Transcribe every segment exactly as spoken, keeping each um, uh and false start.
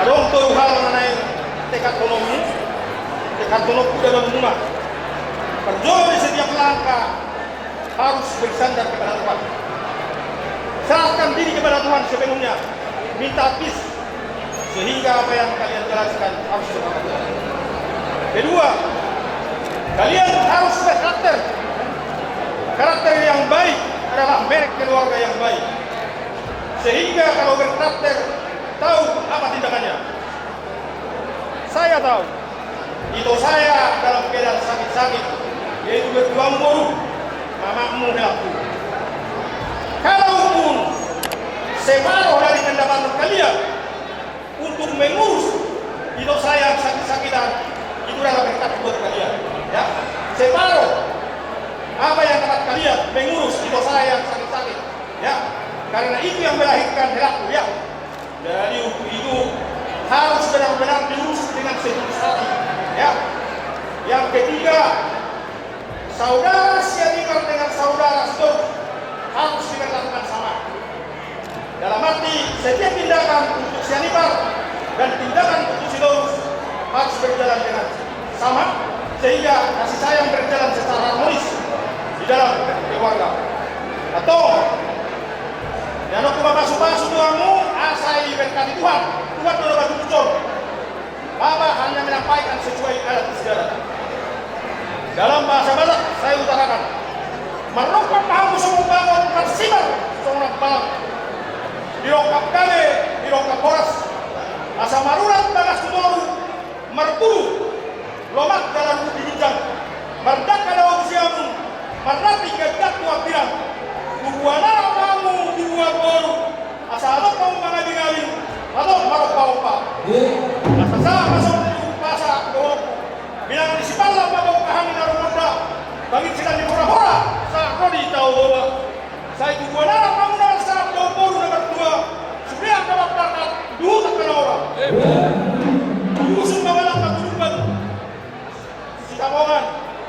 Adong tolu hal na naeng tekadhononmu, tekadhononku dohot muna. Parjolo di setiap langkah harus bersandar kepada Tuhan. Serahkan diri kepada Tuhan sepenuhnya. Minta peace. Sehingga apa yang kalian jalankan harus bersama Tuhan. Kedua, kalian harus berkarakter. Karakter yang baik adalah merek keluarga yang baik. Sehingga kalau berkarakter, tahu apa tindakannya. Saya tahu. Ito saya dalam keadaan sakit-sakit, yaitu mertuamu boru, mamamu helangku. Kalaupun separuh dari pendapatan kalian untuk mengurus ito saya yang sakit-sakitan, itu adalah berkat buat kalian. Ya, separuh apa yang dapat kalian mengurus ito saya yang sakit-sakit. Ya, karena itu yang melahirkan helangku, ya. Jadi untuk itu harus benar-benar diurus dengan setulus hati. Ya. Yang ketiga, saudara Sianipar dengan saudara Sitorus harus diperlakukan sama. Dalam arti setiap tindakan untuk Sianipar dan tindakan untuk Sitorus harus berjalan dengan sama, sehingga kasih sayang berjalan secara harmonis di dalam keluarga. Atau, ya, na hupasupasu tu hamu, asa diberkati Tuhan, Tuhan do na mangudurhon. Bapa hanya menyampaikan sesuai adat istiadat. Dalam bahasa Batak, saya utarakan. Marrongkap ma hamu songon bangon, marsibar songon ambalang. Dirongkap gabe, dirongkap horas. Asa marurat bagas tu toru, marpuru lomak dalan di ginjang, mardangka daobu siamun, marrapi ganjang tu hambirang. Tubuan anak ma hamu, tubuan boru, asa adong hamu mangabingabing, adong marompa-ompa. Asa sahat ma songon umpasa dohononku, bilangan ni sipalak ma bongkahan ni na rumonda, bangit sian ni hora-hora sahat ro di tao Toba. Sai tubuan anak ma hamu na marsahat dohot boru na martua, sude angka mamparkat, luhut angka na ora. Luhut sumbalan angka tudukan. Sitamongan,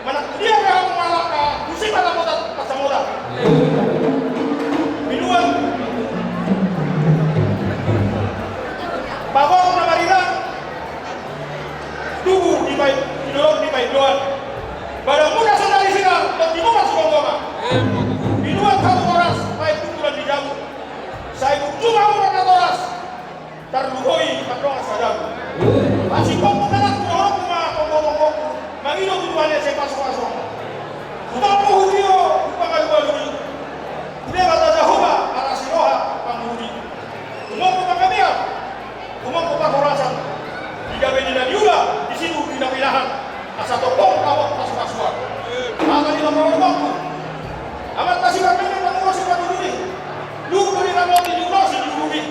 manang tu dia pe hamu mangalangka, tu si patapotan pansamotan. Binuat pagok na marirang, tubu di pai-, di dolok di paindoan. Badanmuna so tadisirang, tondimuna so gomgoman. Binuat hamu horas, baen pukulan di jabu. Sai burju ma hamu marnatoras, tarluhoi mardongan sajabu. Pasingkopku, manangkok ma tonggo-tonggoku, mangido tu Tuhan ese pasu-pasu. Tumompu hutio tu pangalualu i, tu Debata Jahowa, ala si roha panguhumi. Tumompu panggabean, tumompu parhorasan, di gabe di na niula, disi tu di na pinahan, asa tongtong tabo pasu-pasuan. Hata ni na parorotongku, amanta si parmende, pangulo si paruluni, luku ni ramoti, diulosi di ulumi.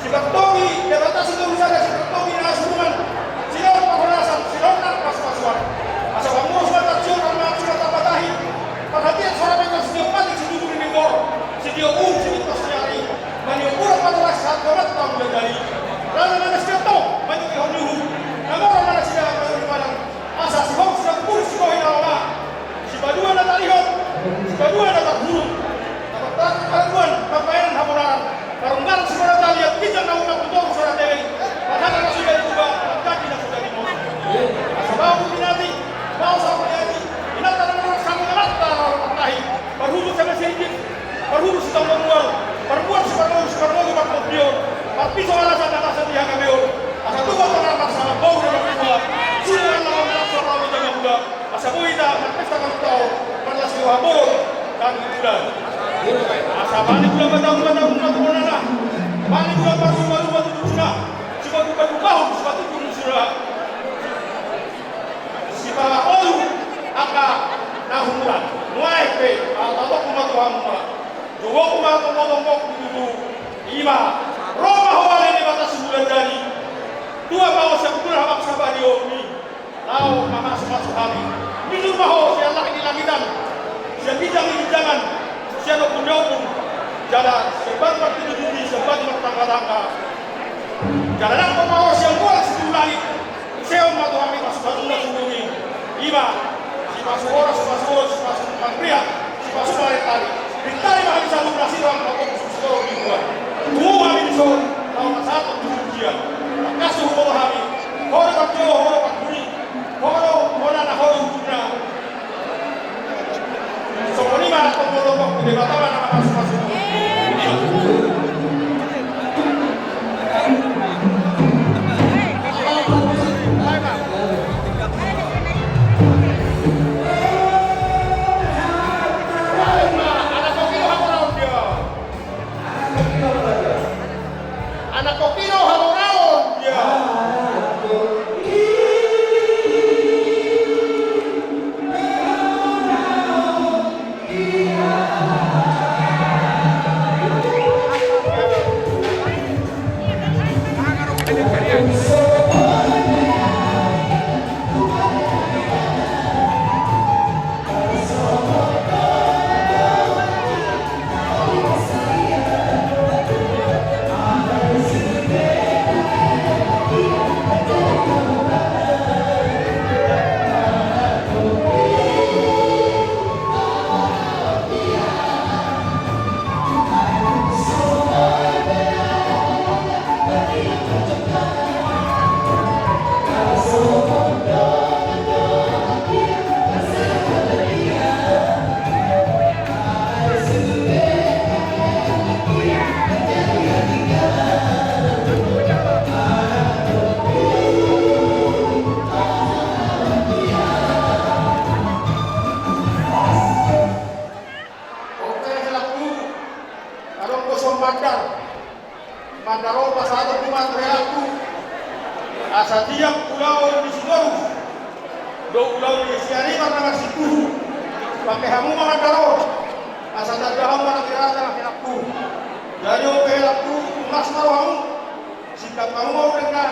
Sipartogi Debata Sitolusada, sipartogi na hasuhuton, sinaon parhorasan, sinaon nang pasu-pasuan. Asa pangurus ma tarcion, parmahan surat tambatahi, parhatian sora pekan, sitiop patik situbu ni ninggor, sitiop uhum sitintos ni ari, maniop bulan manoras sahat tu amanta Bulan Jali. Rana ma nasida tong manjokihon ni uhum, na mora ma nasida manjokihon ni padang. Asa sihol sida pupur sibohi na lama, sipaduan na tarihot, sipaduan na tarhurung. Dapat dapat paduan, pambahenan hamoraran. Parunggaran siboratali, ginjang na ungkap tu toru sada tebeng. Parhata na suda dituba, parjanji na suda dimoto. Asa bahu pinati, bahu sahu pinati, inanta na marhata samu na marta lawan partahi. Parhurung sada sirigit, parhurung sitamba mual, parmual siparngolu, siparngolu parpompion, parpiso alasan, alasan di hagabeon. Asa tubu tongtong marsahat boru na martua, suda na lawan marasa palu jama muda. Asa boi hita marpesta martahon, marlas ni roha boru, dan muda. Asa bani bulan batahu, batahu, batahu, batahu, bani bulan baru, baru, baru, baru, suda. Sipatu, patu, bahu, sipatu, patu, suda. Sipala olu angka na humulan. Nuaeng pe, ala tatoku ma tu hamu ma. Jogoku ma tonggo-tonggoku tutu. Ima, ro ma ho ale Debata Sibulan Jali. Tua ma ho sian bulan habang saba di omi. Laho mamasu-masu hami. Mijur ma ho sian langit ni langitan, sian ginjang ni ginjangan, sian ombun ni ombun, jala sian batu martubi-tubi, sian batu martangga-tangga. Jala nangkok ma ho sian bulan situtu langit. Sehon ma tu hami pasu-pasuna sundung i. Ima, sipasu horas, sipasu horas, sipasu pangurian, sipasu parentari. Rintari ma hami saluhutna, sirang ma ho sipasu-pasu di bulan. Nangkok i do hamoraon. Oke, helakku. Adong do son mandar. Mandar on pasahaton tu ma tu helakku. Asa tiap ulaon ni Sitorus dohot ulaon ni si Aribar na marsintuhu, pake hamu ma mandar on. Asa tanda hamu ma na kirata na helakku. Jadi oke helakku, tunas ma rohamu. Singkat hamu ma ulang na.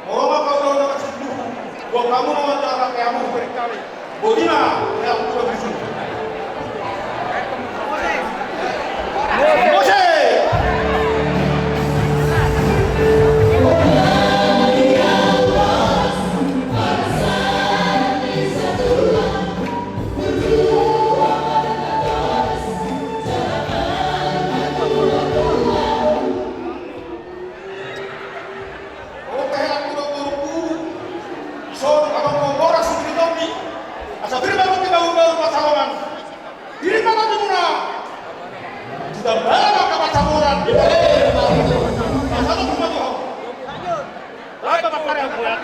Molo ma paulaon na marsintuhu, boan hamu ma mandar, pake hamu. Boti ma, ya, ulang di sini. Mose! Oke, helakku dohot borungku. Ison, abang, boras di topi. Asa biri ma topi, bangun baru pasarongan. Biri ma topi muna. Sudah bala maka pasarongan. Asa topi ma tuh. Apa pakai aku ya?